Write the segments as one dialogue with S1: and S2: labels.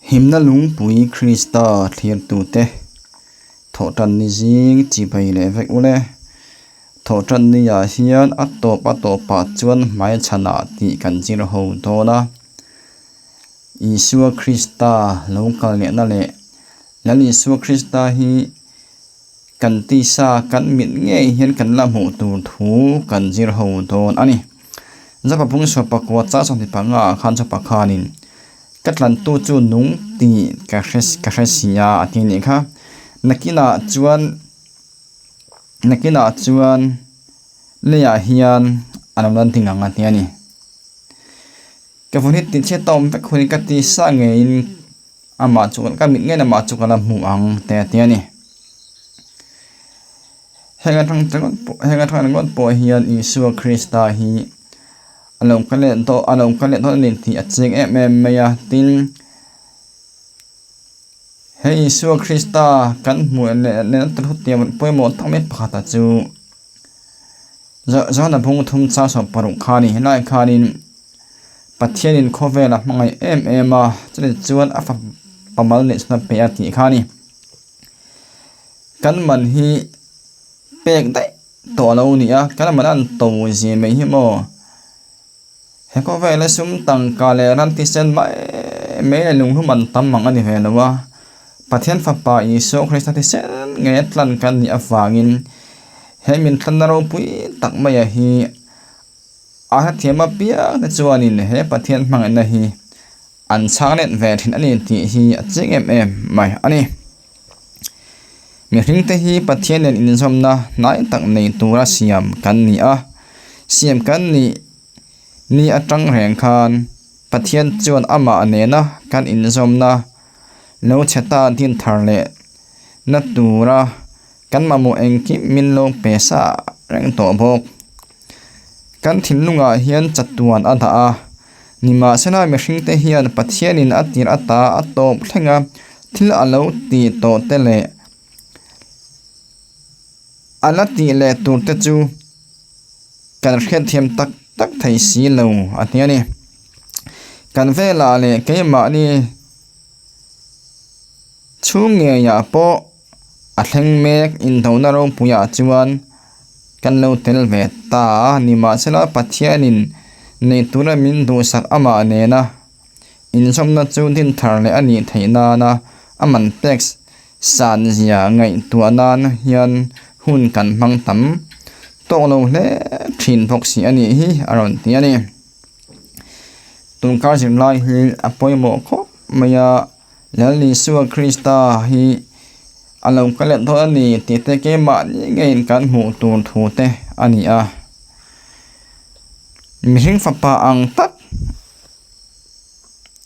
S1: Himna lungpui Krista thlirtute Thawhtanni zing chibai leh vek ule. Thawhtanniah hian a tawp a tawpah chuan hmaichhanah tih kan zir ho dawn a. Isua Krista lo kal lehna leh Lal Isua Krista hi kan tisa kan mit ngei hian kan la hmuh tur thu kan zir ho dawn a ni. Zapa Pungsaw pakua char sawmhnih panga ah khan Zapa khanin ka tlantu chu nung tih ka hre ka hre si a a ti anih kha. Nakinah chuan nakinah chuan leiah hian a lo lan ding ang a ti a ni. Ka vun hi tihchhiat a awm vek hunin ka tisa ngeiin Amah chu ka mit ngei amah chu ka la hmu ang te a ti a ni. Heng atang ringawt pawh heng atang ringawt pawh hian Isua Krista hi a lo kal leh dawn a lo kal leh dawn a ni tih a chiang em em mai a. Tin, he Isua Krista kan hmuh leh leh na tur hetiang pawimawh tak mai pakhat chu Johana bung thum chang sawm paruk kha a ni. Helaiah khanin Pathianin khawvel a hmangaih em em a, chutah chuan a fapa mal neih chhun a pe a tih kha a ni. Kan man hi pek daih tawh a lo ni a, kan man an to zia mai hi maw. He khawvela sum tangka leh ram thisen mai mai leh lunghlum an tam ang a ni ve lo a, Pathian fapa Isua Krista thisen ngei a tlan kan nih avangin he min tlanna ropui tak maia hi a hrethiam apiang te chuanin he Pathian hmangaihna hi an chhang let ve thin a ni tih hi a chiang em em mai a ni. Mihring te hi Pathian nen inzawmna hnai tak nei tura siam kan ni a, siam kan nih ni atang reng khan Pathian chuan amah nena kan inzawmna lo chhe ta din thar leh na tura kan mamawh engkim min lo pe sa reng tawh bawk. Kan thinlungah hian chatuan a dah a, nimahsela mihringte hian Pathianin a tir ata a tawp thleng a, thil a lo ti tawh te leh a la tih leh tur te chu kan hriatthiam tak tak thei si lo a ti a ni. Kan velah leh keimahni chhung ngeiah pawh A thleng mek inhlohna ropuiah chuan kan lo tel ve ta a, nimahsela Pathianin nei tura min duhsak amah nena inzawmna chu din thar leh a nih theih nana a man pek san zia ngaihtuah nan hian hun kan hmang tam tawk lo hle thin bawk si a nih hi a rawn ti a ni. Tunkar zirlai hi a pawimawh khawp mai a. Lal Isua Krista hi a lo kal leh dawn a ni tih te keimahni ngeiin kan hmuh tur thu te a ni a. Mihring fapa ang tak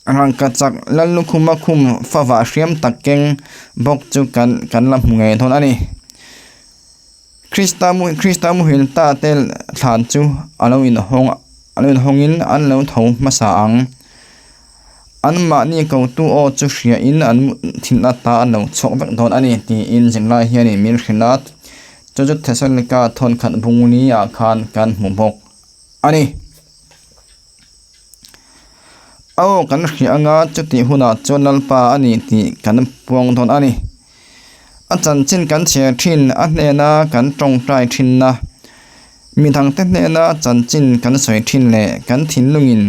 S1: rangka chak Lal lukhuma khum favah hriam tak keng bawk chu kan kan la hmu ngei dawn a ni. Krista Krista muhil ta te thlan chu a lo inhawng a lo inhawngin an lo tho hmasa ang. Anmahni kotu aw chu hriain an thin ata an lo chhuak vek dawn a ni tiin zirlai hianin min hrilh a, chu chu Thessalonika thawnkhat bungni-ah khan kan hmu bawk a ni. Aw kan hria anga chutih hunah chuan Lalpa a ni tih kan puang dawn a ni. A chanchin kan chhiar thin a hnena kan tawngtai thinna, midangte hnena chanchin kan sawi thin leh kan thinlungin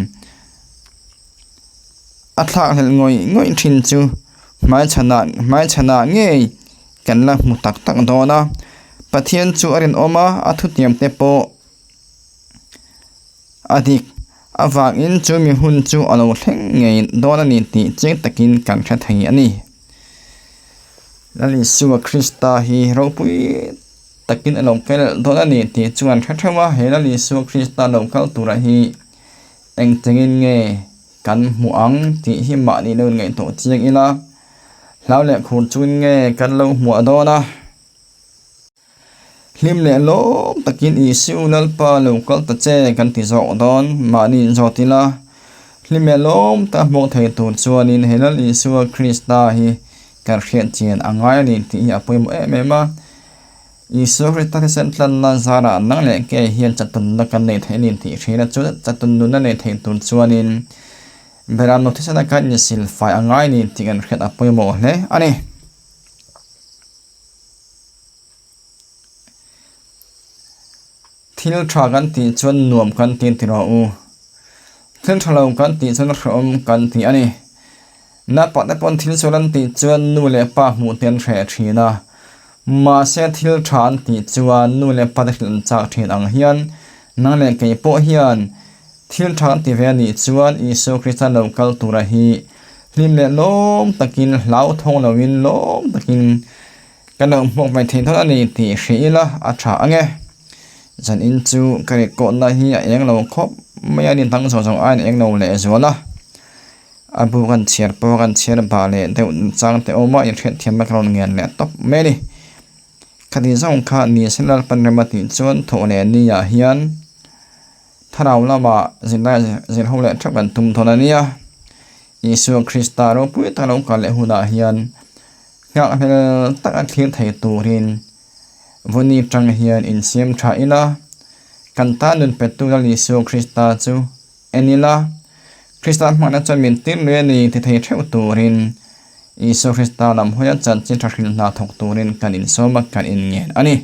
S1: A thlak hlelh ngawih ngawih thin chu hmaichhanah hmaichhanah ngei kan la hmu tak tak dawn a. Pathian chu a rinawm a, a thutiam te pawh a dik avangin chu mi hun chu a lo thleng ngei dawn a ni tih chiang takin kan hre thei a ni. Lal Isua Krista hi ropui takin a lo kal dawn a ni tih chu an hre theuh a, he Lal Isua Krista lo kal tura hi Engtengin nge kan hmuh ang tih hi mahni lo ngaihtuah chiang ila, hlau leh khur chungin nge kan lo hmuah dawn a? Hlim leh lawm takin Isu Lalpa lo kal ta che kan ti zawk dawn, mahni inzawt ila. Hlim leh lawm tak hmuh thei tur chuanin he Lal Isua Krista hi kan hriat chian a ngai a ni tih hi a pawimawh em em a. Isua Krista thisen tlanna zarah nang leh kei hian chatunna kan nei thei a ni tih hriat a, chu chatunna nei thei tur chuanin. Beram no thisena kan insil fai a ngai ni tih kan hriat a pawimawh hle a ni. Thil tha kan tih chuan nuam kan ti ti rawh u. Thil tha lo kan tih chuan hrehawm kan ti a ni. Naupang te pawn thil sual an tih chuan nu leh pa hmuh te an hreh thin a. Mahse thil tha an tih chuan nu leh pa te hrilh an chak thin ang hian nang leh kei pawh hian thil tha kan ti ve a nih chuan Isua Krista lo kal tura hi hlim leh lawm takin hlauthawng loin lawm takin Ka lo hmuak mai thei dawn a ni tih hrih ila a tha ang e. Zanin chu ka rikawhna hi a eng lo khawp mai a ni dang zawng zawng aiin a eng lo leh zual a. A bu kan chhiar pawh kan chhiar bah leh deuh chang te awm a inhriatthiamna ka rawn ngen leh tawp mai a ni. Khati zawng kha ni se Lalpan rem a tih chuan thawh leh ni ah hian thlarau lamah zirlai zir ho leh theuh kan tum dawn a nia. Isua Krista ropui tak lo kal leh hunah hian Nghakhlel taka thlir thei turin Vawni tang hian insiam tha ila, kan tan nun pettu Lal Isua Krista chu en ila, Krista hmangaihna chuan min tir lui a ni ti thei theuh turin Isua Krista lam hawia chanchin tha hrilh hna thawk turin kan insawm a, kan inngen a ni.